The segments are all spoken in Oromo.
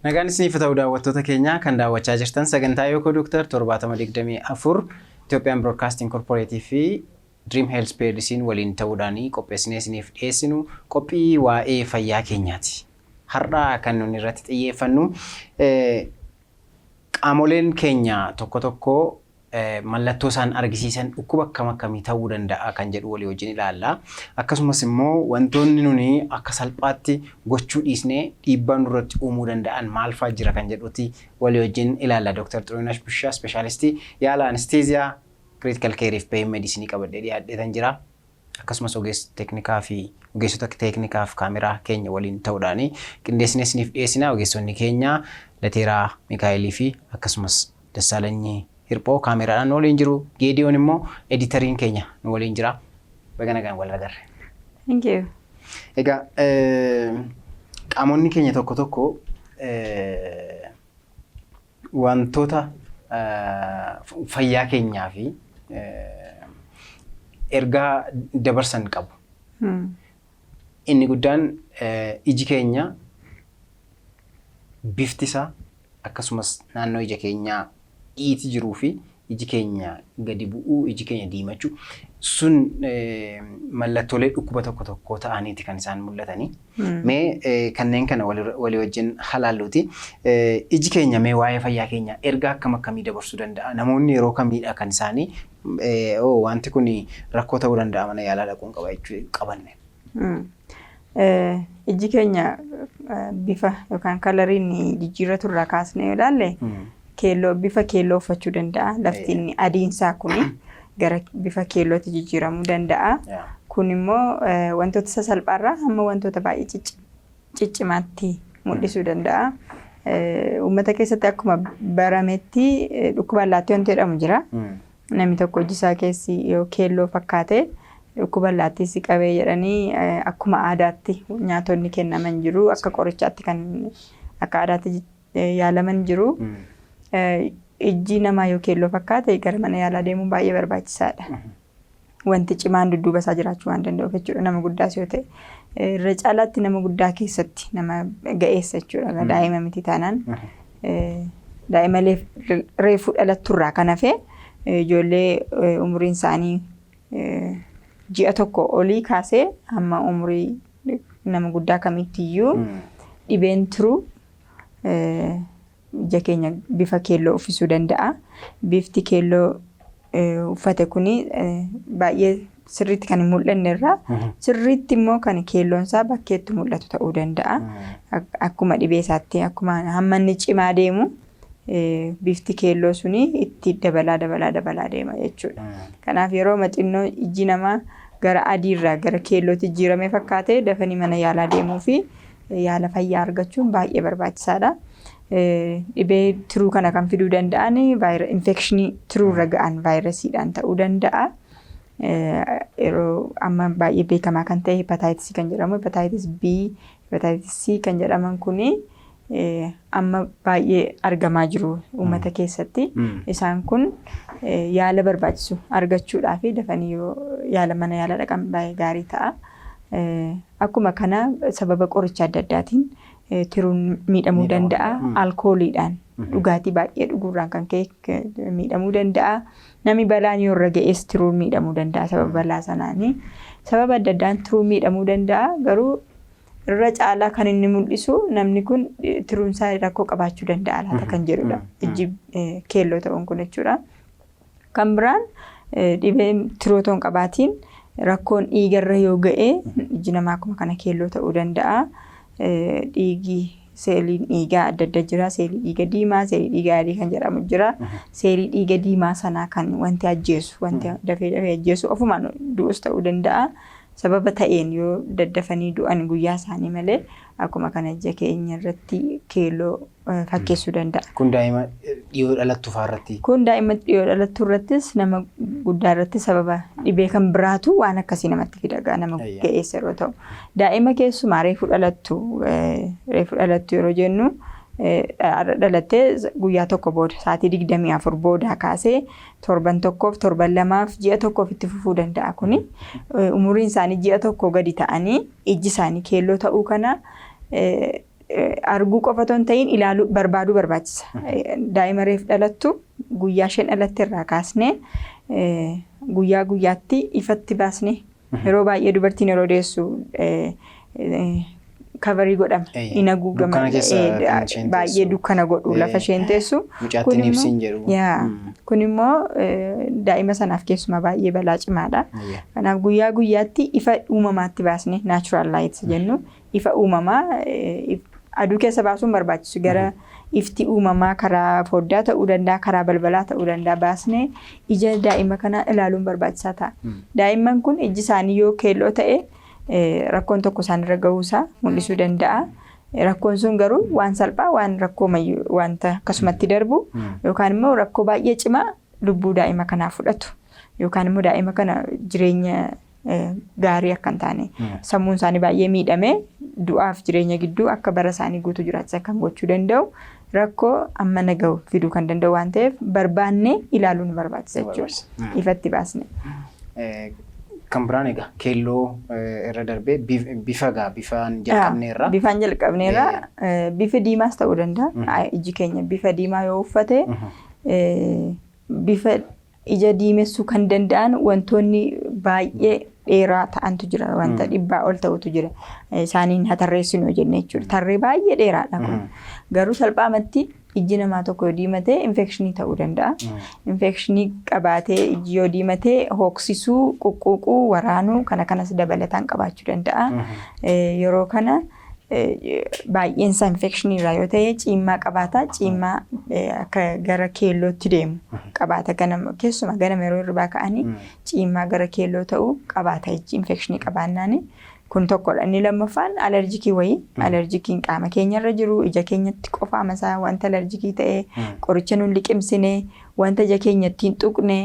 Nagaan isiniif ta'u, daawwattoota keenya kan daawwachaa jirtan sagantaa Yookoo Dooktar 7024 Itoophiyaan Broadcasting Corporation fi Dream Health PLC'n waliin ta'uudhaan qopheessinee isiniif dhiyeessinu qophii waa'ee fayyaa keenyaati. Har'a kan nuti irratti xiyyeeffannu qaamoleen keenya tokko tokko mallattoo isaan argisiisan dhukkuba akkam akkamii ta'uu danda'a kan jedhu walii wajjin ilaalla. Akkasumas immoo wantoonni nuni akka salphaatti gochuu dhiisnee dhiibbaa nurratti uumuu danda'an maal fa'aa jira kan jedhuti walii wajjin ilaalla. Dr. Xuruunash Bushaa, ispeeshaalistii yaala anesteeziyaa, critical care fi pain medicine qabadhee dhiyaadheetan jira. Akkasumas ogeessa teeknikaa fi ogeessota teeknikaa fi kaameraa keenya waliin ta'uudhaan qindeessinee isiniif dhiyeessina. Ogeessonni keenya Lateeraa Mikaa'elii fi akkasumas Dassaalanyii Hirphoo kaameraadhaan nu waliin jiru. Geediyoon immoo editoriin keenya nu waliin jira. Baga nagaan wal agarre. Thank you. Egaa qaamonni keenya tokko tokko wantoota fayyaa keenyaa fi ergaa dabarsan qabu. Inni guddaan iji keenya bifti isaa, akkasumas naannoo ija keenyaa dhiiti jiruu fi iji keenya gadi bu'uu, iji keenya diimachuu sun mallattoolee dhukkuba tokko tokko ta'aniiti kan isaan mul'atanii. Mee kanneen kana walii wajjin halaalluuti. Iji keenya mee waa'ee fayyaa keenya ergaa akkam akkamii dabarsuu danda'a? Namoonni yeroo kamiidha kan isaanii wanti kun rakkoo ta'uu danda'a, mana yaalaa dhaquun qaba jechuu qabanne? Iji keenya bifa yookaan coloriin jijjiirratu irraa kaasnee yoo ilaalle, keelloo, bifa keelloo uffachuu danda'a. Lafti inni adiinsaa kuni gara bifa keellootti jijjiiramuu danda'a. Kun immoo wantoota sasalphaarraa hamma wantoota baay'ee ciccimaatti mul'isuu danda'a. Uummata keessatti akkuma barametti dhukkuba allaattii wanti jedhamu jira. Namni tokko iji isaa keessi yoo keelloo fakkaate, dhukkuba allaattii si qabee jedhanii akkuma aadaatti nyaatonni kennaman jiru. Akka qorichaatti kan akka aadaatti yaalaman jiru. Ijji namaa yoo keelloo fakkaate, gara mana yaalaa deemuun baay'ee barbaachisaadha. Wanti cimaan dudduuba isaa jiraachuu waan danda'uuf jechuudha, nama guddaas yoo ta'e. Irra caalaatti nama guddaa keessatti, nama ga'eessa jechuudha. Daa'ima miti taanaan. Daa'ima reefuu dhalatturraa kan hafe, ijoollee umuriin isaanii ji'a 1 olii kaasee hamma umurii nama guddaa kamittiyyuu dhibeen turuu ija keenya bifa keelloo uffisuu danda'a. Bifti keelloo uffate kuni baay'ee sirriitti kan hin mul'anne irraa sirriitti immoo kan keelloon isaa bakkeetti mul'atu ta'uu danda'a. Akkuma dhibee isaatti, akkuma hamma inni cimaa deemu bifti keelloo suni itti dabalaa dabalaa dabalaa deema jechuudha. Kanaaf yeroo xinnoo ijji namaa gara adiirraa gara keellootti jijjiiramee fakkaate, dafanii mana yaalaa deemuu fi yaala fayyaa argachuun baay'ee barbaachisaadha. Dhibee tiruu kana kan fiduu danda'an infekshinii tiruurra ga'an vaayirasiidhaan ta'uu danda'a. Yeroo amma baay'ee beekamaa kan ta'e hepatitis kan jedhamu, hepatitis B, hepatitis C kan jedhaman kuni amma baay'ee argamaa jiru uummata keessatti. Isaan kun yaala barbaachisu argachuudhaaf dafanii yoo yaala mana yaalaa dhaqan baay'ee gaarii ta'a. Akkuma kana sababa qoricha adda addaatiin tiruun miidhamuu danda'a. Alkooliidhaan, dhugaatii baay'ee dhuguurraan kan ka'e miidhamuu danda'a. Namni balaan yoo irra ga'es tiruun miidhamuu danda'a sababa balaa sanaanii. Sababa adda addaan tiruun miidhamuu danda'a, garuu irra caalaa kan inni mul'isu namni kun tiruun isaa rakkoo qabaachuu danda'a laata kan jedhudha. Ijji keelloo ta'uun kun jechuudha. Kan biraan dhibeen tiruu otoo hin qabaatiin rakkoon dhiigarra yoo ga'e, ijji namaa akkuma kana keelloo ta'uu danda'a. Dhiigi, seeliin dhiigaa adda adda jira. Seelii dhiiga diimaa, seelii dhiiga adii kan jedhamu jira. Seelii dhiiga diimaa sanaa kan wanti ajjeesu, wanti dafee dafee ajjeesu ofumaan du'us ta'uu danda'a. Sababa ta'een yoo daddafanii du'an guyyaa isaanii malee, akkuma kana ija keenya irratti keelloo fakkeessuu danda'a. Kun daa'ima dhiyoo dhalattu fa'aa irratti. Kun daa'ima dhiyoo dhalattu irrattis, nama guddaa irratti sababa dhibee kan biraatu waan akkasii namatti fida gaa nama ga'eessa yeroo ta'u. Daa'ima keessumaa reefu dhalattu yeroo jennu, har'a dhalattee guyyaa tokko booda, sa'aatii 24 boodaa kaasee torban tokkoof, torban lamaaf, ji'a tokkoof itti fufuu danda'a kuni. Umuriin isaanii ji'a 1 gadi ta'anii ijji isaanii keelloo ta'uu kana Arguu qofa otoo hin ta'in ilaaluu barbaaduu barbaachisa. Daa'ima reef dhalattu guyyaa isheen dhalatte irraa kaasnee guyyaa guyyaatti ifatti baasnee, yeroo baay'ee dubartiin yeroo deessu cover godhama. In haguugama. Dukkana keessa kan isheen Baay'ee teessu. dukkana godhu lafa isheen teessu. Mucaattiin ibsiin jedhu. Yaa. Kun immoo daa'ima sanaaf keessumaa baay'ee balaa cimaadha. Kanaaf guyyaa guyyaatti ifa uumamaatti baasne, natural light jennu, ifa uumamaa, aduu keessa baasuun barbaachisu, gara ifti uumamaa karaa foddaa ta'uu danda'a, karaa balbalaa ta'uu danda'a, baasnee ija daa'ima kanaa ilaaluun barbaachisaa ta'a. Daa'imman kun ijji isaanii yoo keelloo ta'e rakkoon tokko isaanirra gahuusaa mul'isuu danda'a. Rakkoon sun garuu waan salphaa, waan rakkoo wanta akkasumatti darbu yookaan immoo rakkoo baay'ee cimaa lubbuu daa'ima kanaa fudhatu yookaan immoo daa'ima kana jireenya gaarii akka hin taane, sammuun isaanii baay'ee miidhamee du'aaf jireenya gidduu akka bara isaanii guutuu jiraachisa kan gochuu danda'u, rakkoo amma na gahu fiduu kan danda'u waan ta'eef barbaannee ilaaluu nu barbaachisa jechuudha. Ifatti baasne. Kan biraan egaa keelloo irra darbee bifa gaa bifaan jalqabneerra. Bifaan jalqabneerra. Bifa diimaas ta'uu danda'a. Iji keenya bifa diimaa yoo uffate bifa ija diimessuu kan danda'an wantoonni baay'ee dheeraa ta'antu jira. Wanta 100 ol ta'utu jira. Isaaniin hatarreessinu jenne jechuudha. Tarree baay'ee dheeraadha kun. Garuu salphaamatti ijji namaa tokko yoo diimate infekshinii ta'uu danda'a. Infekshinii qabaatee ijji yoo diimate hooksisuu, quqquuquu, waraanuu kana kanas dabalataan qabaachuu danda'a. Yeroo kana baay'een isaa infekshinii irraa yoo ta'e ciimmaa qabaata. Ciimmaa akka gara keellootti deemu qabaata. Ganama, keessumaa ganama yeroo hirribaa ka'anii ciimmaa gara keelloo ta'uu qabaata ijji infekshinii qabaannaani. Kun tokkodha. Inni lammaffaan alerjikii wayii. Alerjikiin qaama keenyarra jiru, ija keenyatti qofa masaa wanta alerjikii ta'e, qoricha nun liqimsine, wanta ija keenyatti hin tuqne,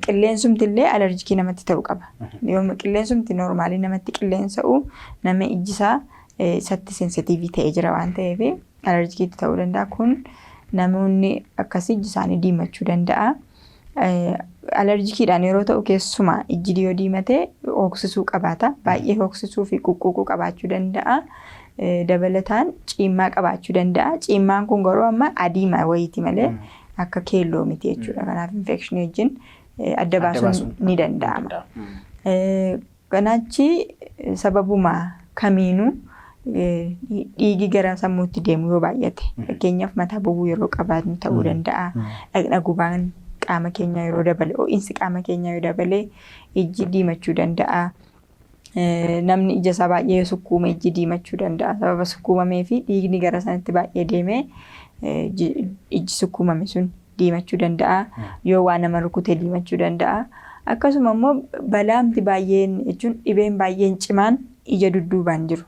qilleensumti illee alerjikii namatti ta'uu qaba. Yoo qilleensumti normal namatti qilleensa'u nama ijjisaa isatti sensitiivii ta'ee jira waan ta'eef alerjikiitti ta'uu danda'a. Kun namoonni akkasii ijji isaanii diimachuu danda'a. Alerjikiidhaan yeroo ta'u keessumaa ijji yoo diimate hooksisuu qabaata. Baay'ee hooksisuu fi quqquuquu qabaachuu danda'a. Dabalataan ciimmaa qabaachuu danda'a. Ciimmaan kun garuu amma adiima wayiiti malee akka keelloo miti jechuudha. Kanaaf infekshinii wajjin adda baasuun ni danda'ama. Kanaachi sababuma kamiinuu dhiigi gara sammuutti deemu yoo baay'ate, fakkeenyaaf mataa bobuu yeroo qabaannu ta'uu danda'a. Dhaqna gubaan qaama keenyaa yeroo dabale, ho'iinsi qaama keenyaa yoo dabale ijji diimachuu danda'a. Namni ija isaa baay'ee yoo sukkuume ijji diimachuu danda'a. Sababa sukkuumamee fi dhiigni gara sanatti baay'ee deemee ijji sukkuumame sun diimachuu danda'a. Yoo waa nama rukute diimachuu danda'a. Akkasuma immoo balaamti baay'een jechuun dhibeen baay'een cimaan ija dudduubaan jiru.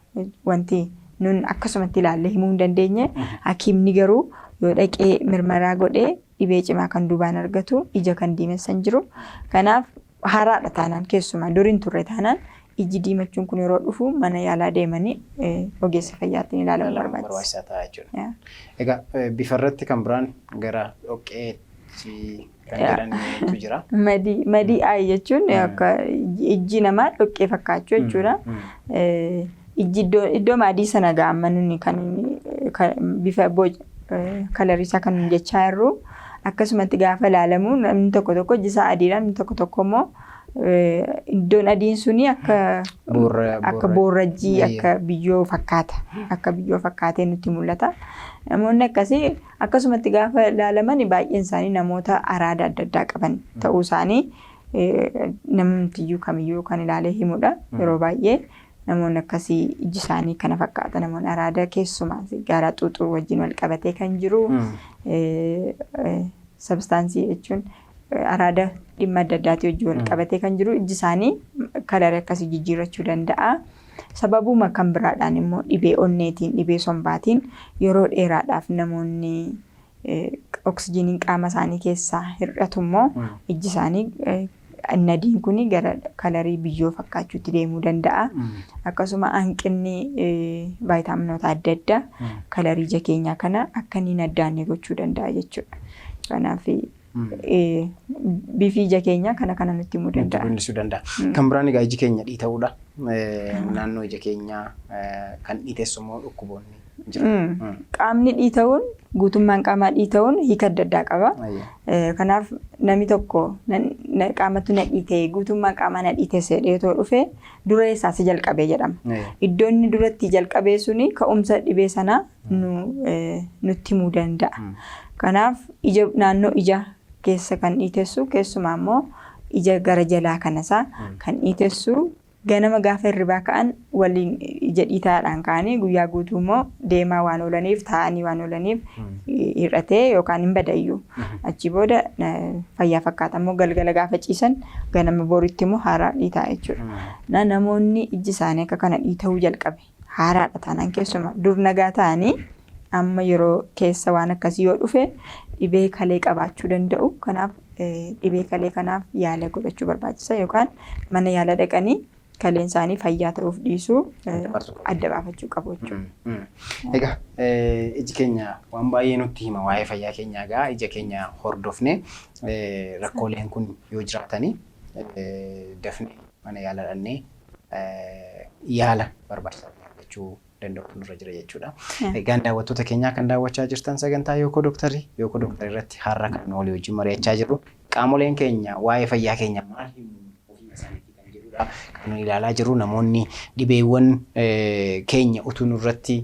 Wanti nun akkasumatti ilaallee himuu hin dandeenye, hakiimni garuu yoo dhaqee mirmaraa godhee dhibee cimaa kan duubaan argatu ija kan diimessan jiru. Kanaaf haaraadha taanaan, keessumaa dur hin turre taanaan, ijji diimachuun kun yeroo dhufu mana yaalaa deemanii ogeessa fayyaatiin ilaalamuu barbaachisa. Barbaachisaa ta'a jechuudha. Egaa bifa irratti kan biraan gara dhoqqeetti kan jedhantu jira. Muddy, muddy eye jechuun akka ijji namaa dhoqqee fakkaachuu jechuudha. Ijji iddoo adii sana gaama nuni kan bifa color isaa kan nuyi jechaa jirru, akkasumatti gaafa ilaalamu namni tokko tokko ijji isaa adiidha, namni tokko tokko immoo iddoon adiin suni akka boorrajjii, akka biyyoo fakkaata, akka biyyoo fakkaatee nutti mul'ata. Namoonni akkasii akkasumatti gaafa ilaalaman baay'een isaanii namoota araada adda addaa qaban ta'uu isaanii namtiyyuu kamiyyuu kan ilaalee himudha. Yeroo baay'ee namoonni akkasii ijji isaanii kana fakkaata. Namoonni araada keessumaa sigaaraa xuuxuu wajjin wal qabatee kan jiru, substance jechuun araada dhimma adda addaatii wajjin wal qabatee kan jiru, ijji isaanii color akkasii jijjiirrachuu danda'a. Sababuma kan biraadhaan immoo dhibee onneetiin, dhibee sombaatiin yeroo dheeraadhaaf namoonni oksijiiniin qaama isaanii keessaa hir'atu immoo ijji isaanii nadiin kun gara color biyyoo fakkaachuutti deemuu danda'a. Akkasuma hanqinni vaayitaaminoota adda addaa color ija keenyaa kana akka inni hin addaanne gochuu danda'a jechuudha. Kanaaf Bifi ija keenyaa kana kana nutti himuu Nutti danda'a. mul'isuu danda'a. Kan biraan egaa iji keenya dhiita'uudha. Naannoo ija keenyaa kan dhiitessu immoo dhukkuboonni jiru. Qaamni dhiita'uun, guutummaan qaamaa dhiita'uun hiika adda addaa qaba. Kanaaf namni tokko qaamatu na dhiite, guutummaan qaamaa na dhiitesse jedhee otoo dhufe, dura eessaa si jalqabee jedhama. Iddoo inni duratti jalqabee suni ka'umsa dhibee sanaa nutti himuu danda'a. Kanaaf ija, naannoo ija keessa kan dhiitessu, keessumaa immoo ija gara jalaa kanasaa kan dhiitessu, ganama gaafa hirribaa ka'an waliin ija dhiitaadhaan ka'anii, guyyaa guutuu immoo deemaa waan oolaniif, taa'anii waan oolaniif hir'atee yookaan hin badayyuu. Achi booda fayyaa fakkaata, immoo galgala gaafa ciisan ganama boritti immoo haaraa dhiitaa jechuudha. Namoonni iji isaanii akka kana dhiita'uu jalqabe haaraadha taanaan, keessumaa dur nagaa ta'anii amma yeroo keessa waan akkasii yoo dhufe, dhibee kalee qabaachuu danda'u. Kanaaf dhibee kalee kanaaf yaala godhachuu barbaachisa, yookaan mana yaala dhaqanii kaleen isaanii fayyaa ta'uuf dhiisuu adda baafachuu qabu jechuudha. Egaa iji keenya waan baay'ee nutti hima waa'ee fayyaa keenyaa. Egaa ija keenya hordofne rakkooleen kun yoo jiraatanii dafnee mana yaala dhaqnee yaala barbaachisaa argachuu danda'utu nurra jira jechuudha. Egaan daawwattoota keenyaa kan daawwachaa jirtan sagantaa Yookoo Dooktarii, Yookoo Dooktarii irratti har'a kan walii wajjin mari'achaa jirru qaamoleen keenya waa'ee fayyaa keenya maal himu ofii isaaniitii kan jedhudha. Kan nuyi ilaalaa jirru namoonni dhibeewwan keenya utuu nurratti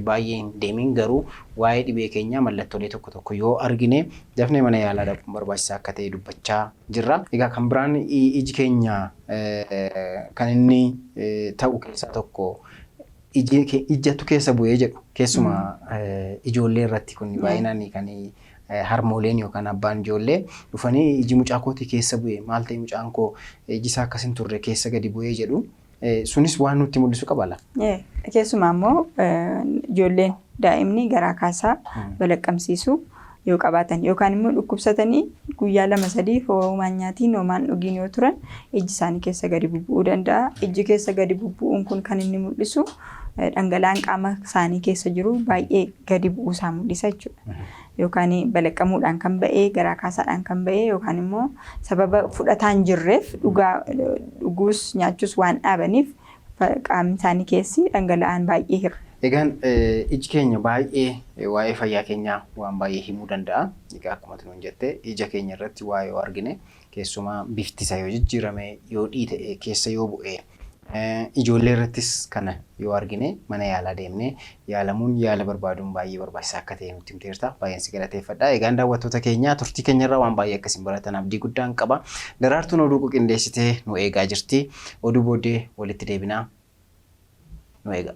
baay'ee hin deemin garuu waa'ee dhibee keenyaa mallattoolee tokko tokko yoo argine dafnee mana yaalaa dhaquun barbaachisaa akka ta'e dubbachaa jirra. Egaa kan biraan iji keenya kan inni ta'u keessaa tokko ijatu keessa bu'ee jedhu, keessumaa ijoollee irratti kun baay'inaan kan harmooleen yookaan abbaan ijoollee dhufanii "Iji mucaa kootii keessa bu'e, maal ta'e mucaan koo, iji isaa akkas hin turre, keessa gadi bu'ee" jedhu. Sunis waan nutti mul'isu qaba la. Keessumaa immoo ijoolleen, daa'imni garaa kaasaa balaqqamsiisuu yoo qabaatan yookaan immoo dhukkubsatanii guyyaa 2-3 homaan nyaatiin homaan dhugiin yoo turan, iji isaanii keessa gadi bubbu'uu danda'a. Iji keessa gadi bubbu'uun kun kan inni mul'isu dhangala'aan qaama isaanii keessa jiru baay'ee gadi bu'uu isaa mul'isa jechuudha. Yookaan balaqqamuudhaan kan ba'e, garaa kaasaadhaan kan ba'e, yookaan immoo sababa fudhataa hin jirreef dhugaa dhuguus nyaachuus waan dhaabaniif qaamni isaanii keessi dhangala'aan baay'ee hir'a. Egaan iji keenya baay'ee waa'ee fayyaa keenyaa waan baay'ee himuu danda'a. Egaa akkuma ati nuun jette, ija keenya irratti waa yoo argine, keessumaa bifti isaa yoo jijjiirame, yoo dhiita'e, keessa yoo bu'e, ijoollee irrattis kana yoo argine mana yaalaa deemnee yaalamuun, yaala barbaaduun baay'ee barbaachisaa akka ta'e nutti himteerta. Baay'een si galateeffadha. Egaan daawwattoota keenya, turtii keenyarraa waan baay'ee akkasiin baratan abdii guddaan qaba. Daraartuun oduu qindeessitee nu eegaa jirti. Oduu booddee walitti deebinaa, nu eega.